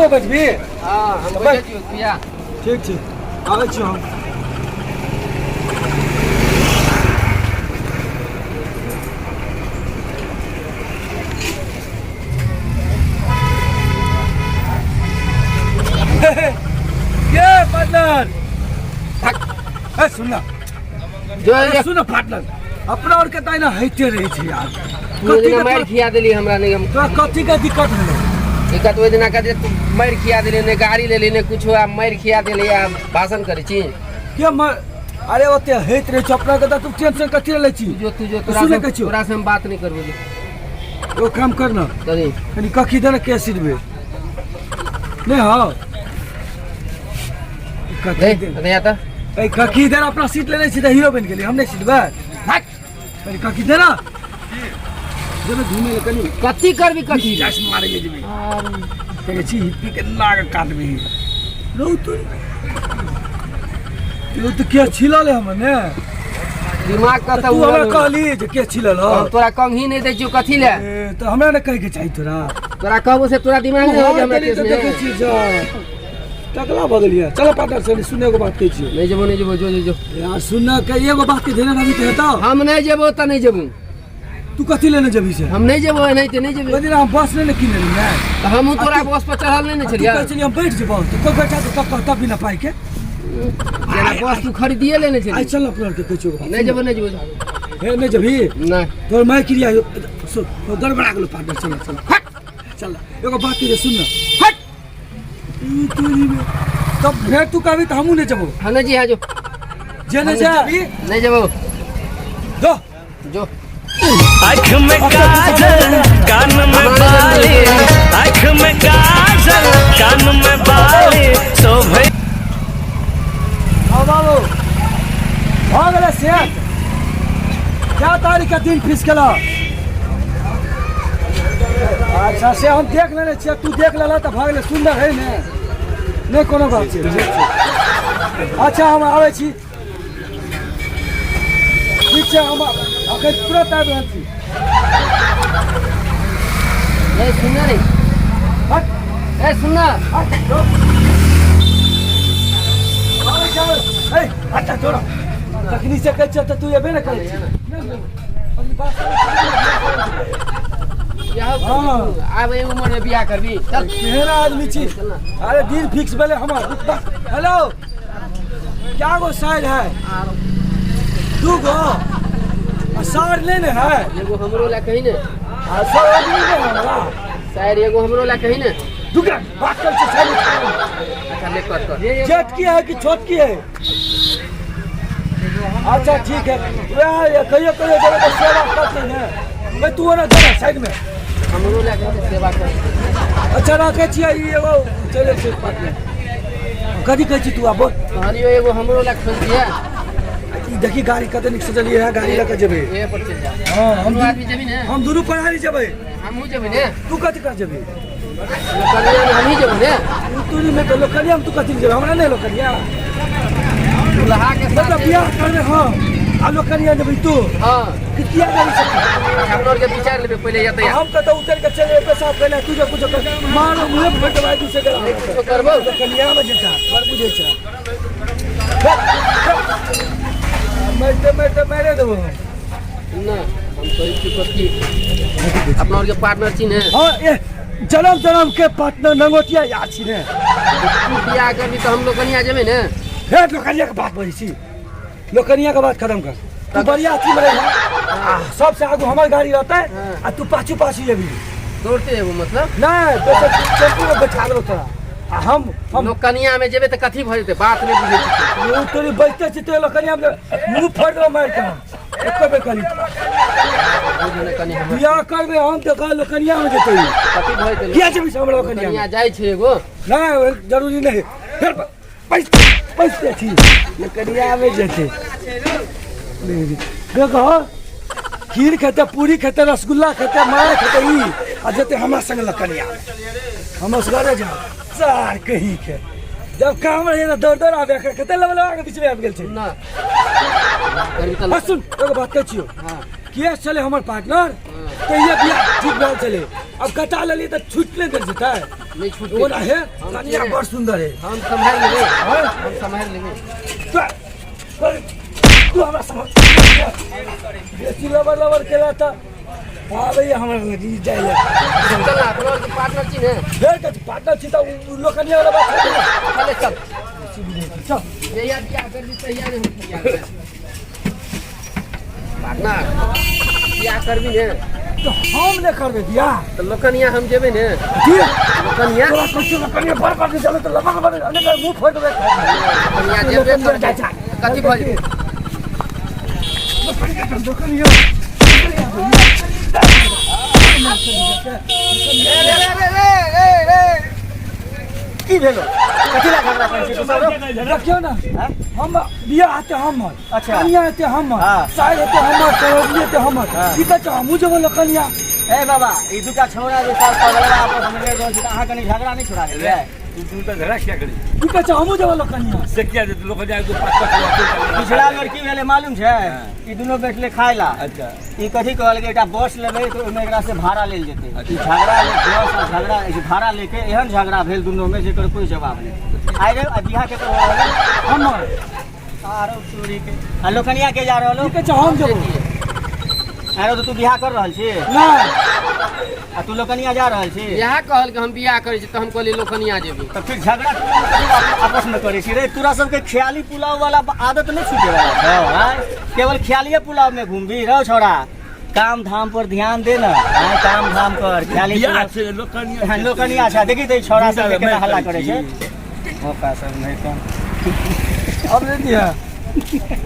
आगो बैठबी? हाँ, हम तऽ बैठे बैठ। छियौ, तू आ। ठीक छै, आबै छी हम। ये पार्टनर, ए सुन ना। जो अरे सुन ना पार्टनर, अपना और के ताई ना होइते रहै छै यार। तू ओहि कथी दिना के मारि खिया देली हमरा, नहीं हम तोरा कथी के दिक्कत भेलै? दिक्कत ओहि दिना कहते तू मारि खिया देली, नहि गाड़ी लेली, नहि कुछो, आ मारि खिया देली आ भाषण करै छी। के मर? अरे ओते होइत रहै छै अपना के, तऽ तू टेंशन कथी लै छी? तू जो, तू जो, तोरा सुनै से के छियौ। तोरा से हम बात नहीं करबो, जो। ओ काम कर ना। करी। कनी कखी दे ना, के सीटबे नहीं। हाँ, कखी ए दे। नहीं आता। ए कखी दे ना, अपना सीट लेने छी तऽ हीरो बनि गेली, हम नहि सीटबै। भाग। कनी कखी दे ना, जेबै घूमे लए कनी। कथी करबी, कथी? गैस मारे ले जेबै, कहै छी हिप्पी के नाग काटबी रौ तू। तू तऽ के छिलल है हमर ने? दिमाग कतऽ तू हमरा उड़ल? कहली जे के छिलल हम ह? तोरा कंघी नहीं दै छियौ, कथी ले? ए, तऽ हमरा ने कहैके चाही तोरा। तोरा कहबो से तोरा दिमाग नहीं हो जे हमरा तू केस देखै में। छी जा टकला भऽ गेलियै। चलो पार्टनर से सुन, एगो बात कहै छियौ। नहीं जेबो, नहीं जेबो, जो जो जो। यार सुन के, एगो बात के ध्यान रखी तऽ हेतौ। हम नहीं जेबो तऽ नहीं जेबो। तू कथी लेने जेबही से? हम नहीं जेबो, एनाहिते नहीं जेबो। ओहि दिन हम बस नहि ने किने रहियै? तऽ हमहूँ तोरा बस पर चढ़ल नहीं ने आ तू छलियै। कहै छलियै हम बैठ जेबौ, तऽ कोइ बैठा तऽ कहता बिना पाइ के। जेना बस तू खरीदिए लेने आइ छली। चल अपना आरके कहै छियौ एगो बात। नहीं जेबो, नहीं जेबो। हे नहि जेबही? नहीं। तोहर माय क्रिया सुन, गड़बड़ा गेलो पार्टनर। चल चल, हट चल, एगो बात के सुन ना। हट। ई तोरी में तब फेर तू कहबी तऽ हमहूँ नहि जेबौ। हम नहीं जी, हाँ जो। जे नहि जाबी। नहीं जेबो। जो। जो। आँख में काजल, कान में बाली, आँख में काजल, कान में बाली, शोभे। हाँ बाबू, भऽ गेलै सेट। क्या तारीख के दिन फिक्स केलह? अच्छा, से हम देख लेने छियै, तू देख लेलह तऽ भऽ गेलै। सुन्दर है ने? नहि कोनो बात छै, ठीक छै। अच्छा, हम आबै छी। ठीक छै, हम अखन तुरंत आबि रहल छी। ए सुन रे। हट। ए सुन ना। हट, जो। आबै छी, आबै। ए, हट, जोड़ा। तखनी से कहै छियै तऽ तू एबे ने करै छी। अभी बात करै छी। बियाह? हाँ। आब एहि उम्र में बियाह करबी? चल। केहन आदमी छी? अरे दिन फिक्स भेलै हमर। हेलो, क्या गो साइड है? दू गो आ सार नहीं ने है? एगो हमरो ला कही ने। आ सब आदमी ने हमरा। शायर एगो हमरो ला कही ने। रुक, बात कर छै साइड। अच्छा ले, कर कर। जेठ की है कि छोट की है? अच्छा ठीक है, वह कहियो कहियो जब तो सेवा करते ने मैं। तू ना जरा साइड में। हमरो ला कही ने, सेवा कर। अच्छा, राखे छियै ई एगो चले छै पार्टनर। कथी कहै छी तू? आब बोल। कहलियो एगो हमरो ला खोज दिया। ई देखी, गाड़ी कते नीक सजलियै है, गाड़ी लऽ कऽ जेबै। ए पर चल जा। हाँ, हम दुनू आदमी जेबी ने? हम दुनू पढ़ाई जेबै। हमहूँ जेबै ने। तू कथी कर जेबी? लोकनिया में हमही जेबै ने। तू तूरी में तो लोकनिया में तू कथी जेबै? हमरा नहीं लोकनिया। दुल्हा के साथ। मतलब बियाह करबे हम आ लोकनिया जेबै तू? हाँ। कि किया जेबी सब? हमरा आरके विचार लेबै पहिले या तैयार। हम कतऽ उतर के चलि जेबै पेशाब करै, तू जे कुछो कर, मारो मुँहे पर दबाई दूसरे के। कुछो करबो। लोकनिया में जेता बड़ बुझै छै। मारिते मारिते मारे देबो हम। ना, हम कहै छी कथी, अपना आरके पार्टनर छी ने? हाँ, ए जन्म जन्म के पार्टनर, नंगोटिया यार छी ने। तू बियाह करबी तऽ हम लोकनिया जेबै ने। हे, लोकनिया के बात बजै छी, लोकनिया के बात खत्म कर। तू बढ़िया अथी में रही, सबसे आगू हमर गाड़ी रहतै आ तू पाछू पाछू जेबी। दौड़ते एगो मतलब? नहीं, दोसर टेम्पू में बैठा देबो तोरा आ हम लोकनिया में जेबै तऽ कथी भऽ जेतै? बात नहि बुझै छी। मुँह तोरी बैठते छी तो लोकनिया में मुँह फोड़ देबो मारि के हम। एको बेर कहली बुझू ने कनि हमर। बियाह करबै हम तऽ कह लोकनिया में जेतै। कथी भऽ जेतै? किया जेबी से हमरा लोकनिया लोकनिया में? जाइ छै एगो। नहीं, जरूरी नहीं। फिर पैस पैस छी लोकनिया में जेतै। देखो, खीर खेतै, पूरी खेतै, रसगुल्ला खेतै, मारा खेतै ई आ जेतै हमरा संग लोकनिया। हम असगरे जाउ सार कहीं के। जब काम रहे ने दौड़ दौड़ आबे, कते लेवल के बीच में आबि गेल छै। ना करबी तऽ। हाँ, सुन, एगो बात कहै छियौ। हाँ। किया चले हमर पार्टनर? हाँ। तहिया बियाह ठीक भेल छलै। अब कटा लेलियै तऽ छूट नहि देल जेतै। नहीं छूट। ओना हे हम कनिया छियै। बड़ सुंदर है। हम सम्हारि लेबै। हाँ? हम सम्हारि लेबै। तू हमरा समझ बेसी लबर लबर केला तऽ आबैया हमरा लग ई जाइ लए। चल ना, अपना आरके पार्टनर छी ने। फेर कथी पार्टनर छी तऽ उ लोकनिया वाला बात छोड़ दे। चले चल। चल। जहिया बियाह करबी तहिया ने हम बियाह करबै। पार्टनर, बियाह करबी ने? तऽ हम नहि करबै बियाह। तऽ लोकनिया हम जेबै ने। की? लोकनिया। तोरा सोचू लोकनिया बड़ बड़ चलो तऽ लबर लबर अनेक मुँह फोड़ि देबै। लोकनिया जेबे लोकनिया करबै। जाइ छै। कथी भऽ जेतै? लोकनिया लोकनिया। की भेलो? कथी ला झगड़ा करै छी तू सब रौ? देखियौ ने, हम बियाह हेतै हमर। अच्छा। कनिया हेतै हमर। हाँ। साइर हेतै हमर, सरोजनी हेतै हमर। हाँ। की कहै छै, हमहूँ जेबै लोकनिया। ए बाबा, ई दूटा छौड़ा जे साल पगलवा आपस में लड़ि रहल छै, तऽ अहाँ कनि झगड़ा नहि छोड़ा देबै? तू तऽ झगड़ा किया करी? की कहै छै, हमहूँ जेबै लोकनिया। से किया जे लोक जाय दू पाँच पाँच। पिछला बेर की भेलै मालूम छै? ई दुनू बैठले खाय ला। अच्छा। ई कथी कहलकै, एकटा बस लेबै तऽ ओहिमे एकरा से भाड़ा लेल जेतै। ई झगड़ा बस आ झगड़ा ई भाड़ा लेके एहन झगड़ा भेल दुनू में जेकर कोई जवाब नहि। आइ रे, आ बियाह केकर हो रहल? हमर। आरो चोरी के आ लोकनिया के जा रहल हो? की कहै छै, हम जेबै। आरो तऽ तू बियाह कर रहल छी? नहि। आ तू लोकनिया जा रहल छी? इएह कहल कि हम बियाह करै छी, तऽ हम कहलियै लोकनिया जेबै। तऽ फिर झगड़ा तू कथी आपस में करै छी रे? तोरा सबके ख्याली पुलाव वाला आदत नहि छूटे वाला छौ? आँय, केवल ख्यालिये पुलाव में घूमबी रहो? छोड़ा, काम धाम पर ध्यान दे ना। आँय, काम धाम कर, ख्याली बियाह पुलाव छै लोकनिया। हाँ, लोकनिया अच्छा। देखी तऽ ई छौड़ा सब केना हल्ला करै छै। मौका सब नहि तऽ अब नहि दिहऽ।